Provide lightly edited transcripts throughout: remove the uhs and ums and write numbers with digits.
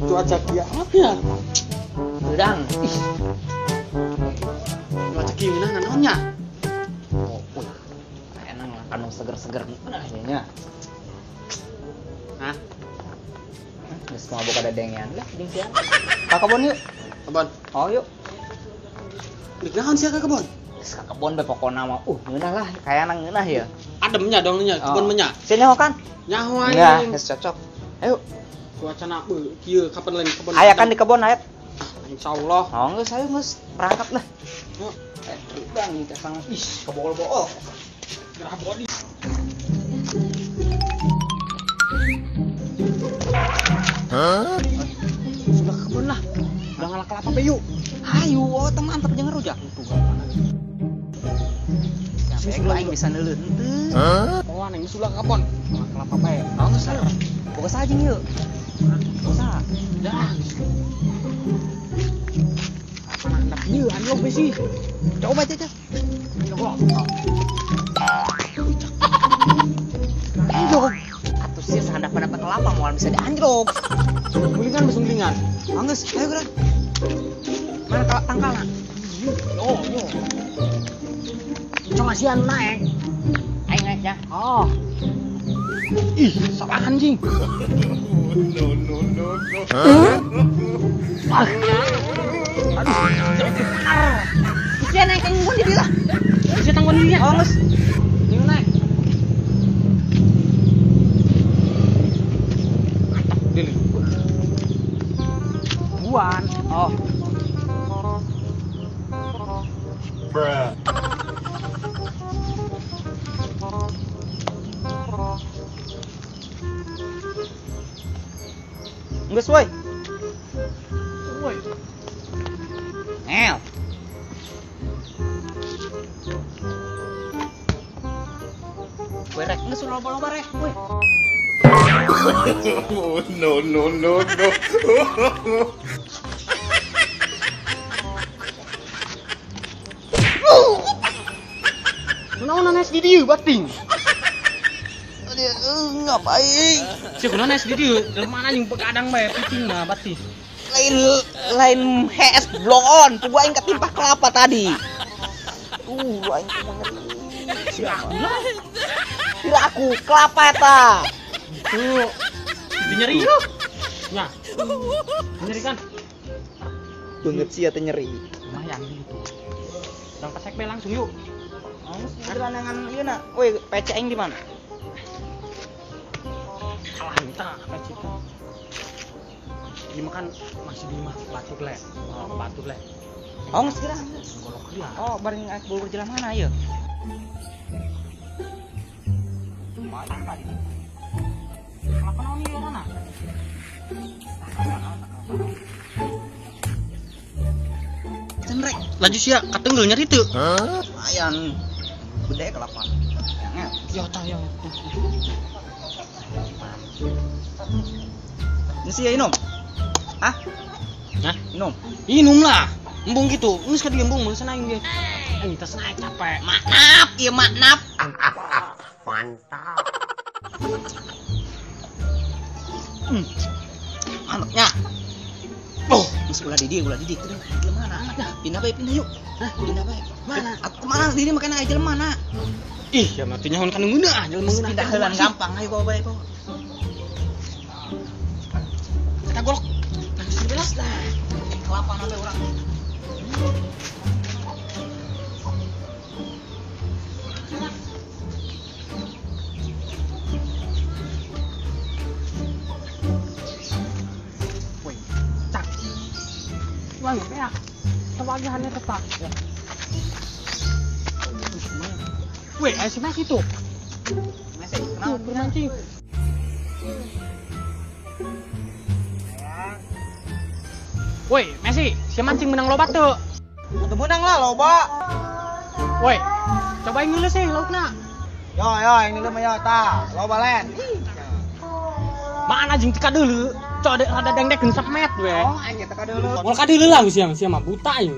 Cuaca kieu apa ya? Beudang. Ih. Cuaca kieu ngeunah naon nya? Oh, wih. Enak lah kanu seger-seger ngeunah nya. Hah? Geus mabok ada dengean lah jeung sia. Ka kebon yuk. Kebon. Oh, yuk. Dik naon sia ka kebon? Geus ka kebon bae pokona mah. Ngeunah lah, kayana ngeunah ya. Ademnya dong nya, kebon mah nya. Sia nyaho kan? Nyaho aing. Nah, geus cocok. Ayo. Cuacana kieu kapan lain kebon. Aya kan di kebon aya. Insyaallah. Oh, geus ayo geus berangkat lah. Yuk. Bang, casang ih, kebol-bol. Gerah body. Hah? Sudah ke kebun lah. Udah ngalah kelapa be yuk. Hayu, oh teman mantep jeung rujak. Sampai aing bisa neuleuh henteu. Hah? Oh, aneh sudah ke kebon. Ngalah kelapa bae. Oh, geus ayo. Boga saha jeung ieu? Boga saha? Dah. Apa nandap ieu anjlok be sih. Coba aja. Anjlok. Anjlok. Atuh sia sahandap-handap kelapa moal bisa dianjlok. Gulingan besung gulingan. Geus, ayo geura. Mana kalau tangkalna? Yo, yo. Coba sia naik. Aing naik ya. Oh. Ih, salah anjing. No no no no. Ah. Aduh, sia naik tanggung di dieu lah. Sia tanggung di dieu. Oh, geus. Ieu naik. Mantap deui. Buan. Oh. Bruh. Geus woi. Woi. Ngel. Woi rek, geus loba-loba rek, woi. No no no no. Kunaon naes di dieu bating? Ngapain? Sia kunaon naes di dieu? Jelema anjing begadang bae picing mah bating. Lain HS blow on, gua aing ketimpa kelapa tadi. Aing kumaha nyeri. Sia aku lah. Sia aku kelapa eta. Tuh. Nyeri yeuh. Nya. Nyeri kan? Banget sia teh nyeri. Lumayan gitu. Urang pesek bae langsung yuk. Geus gelandangan ieu na. Woi, PC aing di mana? Kalah minta PC itu. Dimakan masih di mah batur le. Oh, batur le. Oh, geus geura. Golok heula. Oh, bareng aing bubur jalan mana ieu? Lumayan tadi. Kelapa naon ieu mana? Cenrek. Laju sia katenggel nyeri teu. Lumayan. Gede kelapa. Yang yo tah yo. Ini sih ya inum. Hah? Hah? Inum. Inum lah. Embung gitu. Geus ka dieu embung meun aing ge. Aing tas naik capek. Maknap, ieu maknap. Mantap. Mantapnya. Oh, geus ulah di dieu, ulah di dieu. Jelema mana? Pindah bae, pindah yuk. Hah? Pindah bae. Mana? Atuh kemana diri makana aya jelema mana? Ih, ya mah teu nyahoan kana ngeunah, jelema ngeunah. Pindah heulan gampang, ayo bawa bae, bawa. Kita golok. Langsung belas lah. Kelapa na bae urang. Woi, cak. Wah, beak. Kebagiannya tetap. Woi, ayo si Messi tuh. Messi, kenapa bermancing? Woi, Messi, si mancing menang loba tuh. Atuh menang lah loba. Woi, cobain ngeuleuh sih laukna. Yo yo, yang ngeuleuh mah yo tah, loba len. Mana jeung teu kadeuleu, cok rada dengdekeun samet we. Oh, aing teu kadeuleu. Moal kadeuleu lah sia sia mah buta ieu.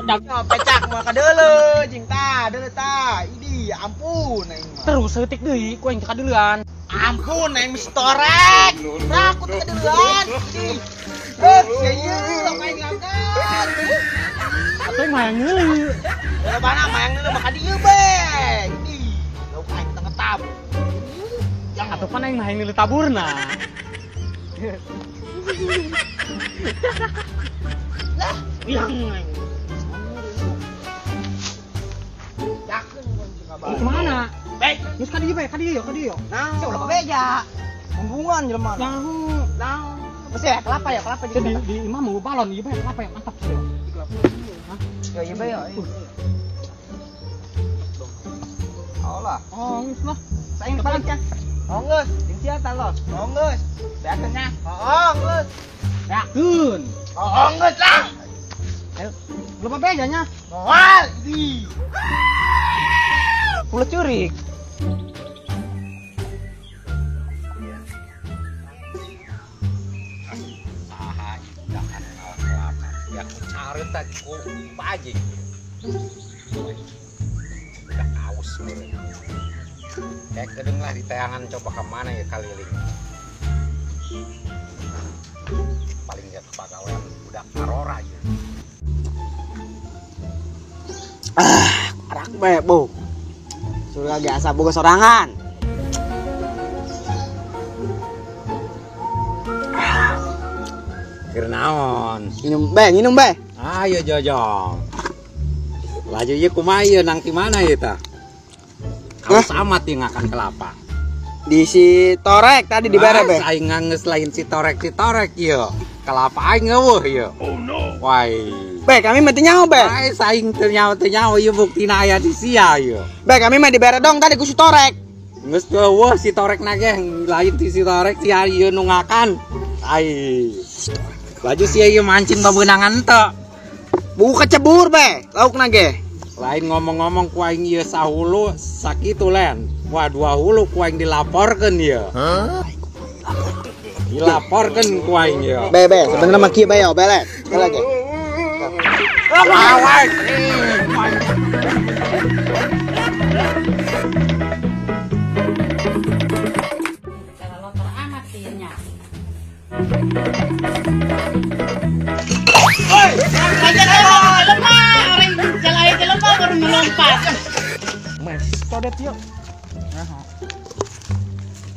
Bedak. Yo pecak moal kadeuleu jeung tah, deuleu tah. Idi, ampun aing mah. Terus seutik deui ku aing teu kadeuleuan. Ampun, aing mesti torek. Takut kedeluan. Eh, ieu lauk aing ngangkat. Atuh mah yang ngeuleuh. Ya mana mah yang ngeuleuh maka dieu be. Ih, lauk aing teu ngetab. Yang atuh pan aing mah yang ngeuleuh taburna. Lah, yang aing. Kemana? Baik. Geus ka dieu bae, ka dieu ka dieu. Nah, sia ulah beja. Hubungan jelema. Nah, mesti ya kelapa ya, kelapa di di imah mau balon ieu bae kelapa ya mantap sih. Hah? Ya ieu bae ya. Oh lah. Oh, geus lah. Saing balik ya. Oh geus, jeung sia tah los. Oh geus. Beakeun nya. Oh geus. Beakeun. Oh geus lah. Ayo, belum beja nya. Moal di. Ulah curik. Saha idahan kelapa. Ya ku carita ku pajing. Udah kaus meureun. Kayak kedeng lah di tayangan coba ke mana ya kaliling. Paling gak kepagawean udah karora ya. Ah, arak bae, Bu. Surga biasa boga sorangan. Keur naon? Minum bae, minum bae. Ayo jojong. Laju ieu kumaha ieu nang ti mana ieu tah? Kaus amat ieu ngakan kelapa. Di si Torek tadi dibere be. Aing ngangeus lain si Torek ieu. Kelapa aing eueuh ieu. Oh no. Wai. Be, kami mah teu nyaho be. Ai saing teu nyaho ieu buktina aya di sia ieu. Be, kami mah dibere dong tadi ku si Torek. Geus eueuh si Torek na ge lain ti si Torek sia ieu nu ngakan. Ai. Laju sia ieu mancing babeunangan teu. Buku kecebur be, laukna ge. Lain ngomong-ngomong ku aing ieu sahulu sakitu len. Wah, dua hulu ku aing dilaporkeun ieu. Hah? Dilaporkeun ku aing ieu. Be, be, sebenarnya mah kieu bae yo, be le. Sekali lagi. Awak. Cara lotor amat sihnya. Oi, lemah, orang jalan lemah baru melompat. Mas, todet yuk.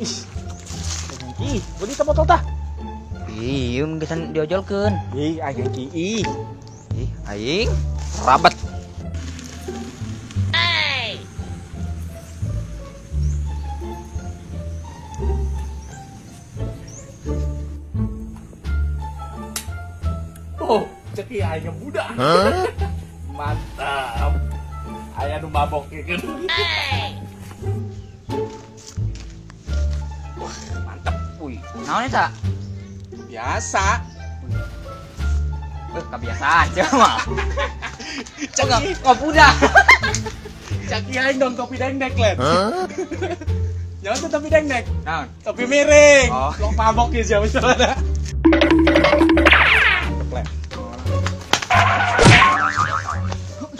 Ih. Ih, beli botol tah. Ih, ieu mungkin diojolkeun. Ih, aing ih. Ih, aing rabat. Oh, ceki aing budak. Mantap. Aya nu mabok ieu. Wah, mantap. Wih, naon eta? Biasa. Kebiasaan cuma. Ceki ngopi udah. Ceki aing dong topi dengdek let. Jangan tuh topi dengdek. Naon? Topi miring. Oh. Long pamok ya siapa misalnya.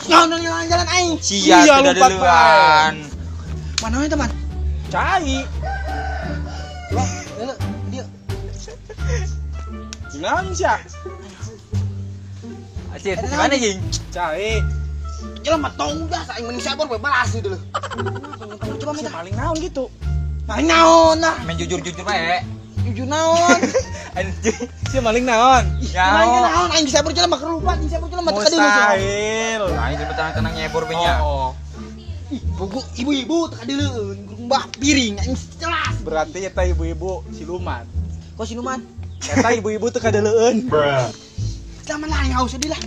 Naon jalan aing. Sia tidak duluan. Mana we teman? Cai. Lah, lele dia. Naon sia? Acit, gimana jing? Cai. Jelema tong dah aing mending sabor bae balas dulu. Coba minta paling naon gitu. Maling naon lah. Main jujur-jujur bae. Jujur naon? Anjing. Sia maling naon? Maling naon aing sabor jelema kerupat, aing sabor jelema teu kadeuleu. Mustahil. Aing jelema tenang-tenang nyebor be nya. Oh. Ih, bogo ibu-ibu teu kadeuleueun, mbah piring aing jelas. Berarti eta ibu-ibu siluman. Kok siluman? Eta ibu-ibu teu kadeuleun. Bruh. Zaman lah aing haus sedih lah.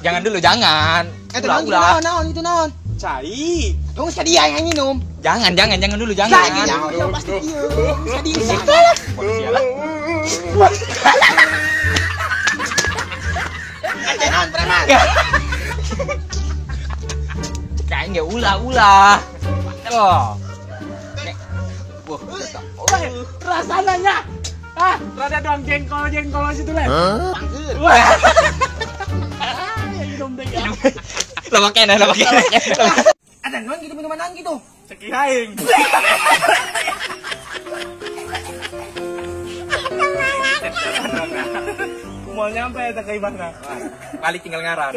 Jangan dulu, jangan. Ulah, ulah. Naon itu naon? Cai. Tunggu sekali aing minum. Jangan, jangan, jangan dulu, jangan. Jangan, jangan, pasti ieu. Sekali Polisi lah. Aceh naon preman? Cek aing ge ulah-ulah. Loh. Wah, rasanya. Ah, rada doang jengkol-jengkol situ lah. Pangkeun. Wah. Minum deh ya. Lama kena, lama kena. Ada naon gitu minuman naon gitu. Ceki aing. Mau nyampe eta ka imahna. Balik tinggal ngaran.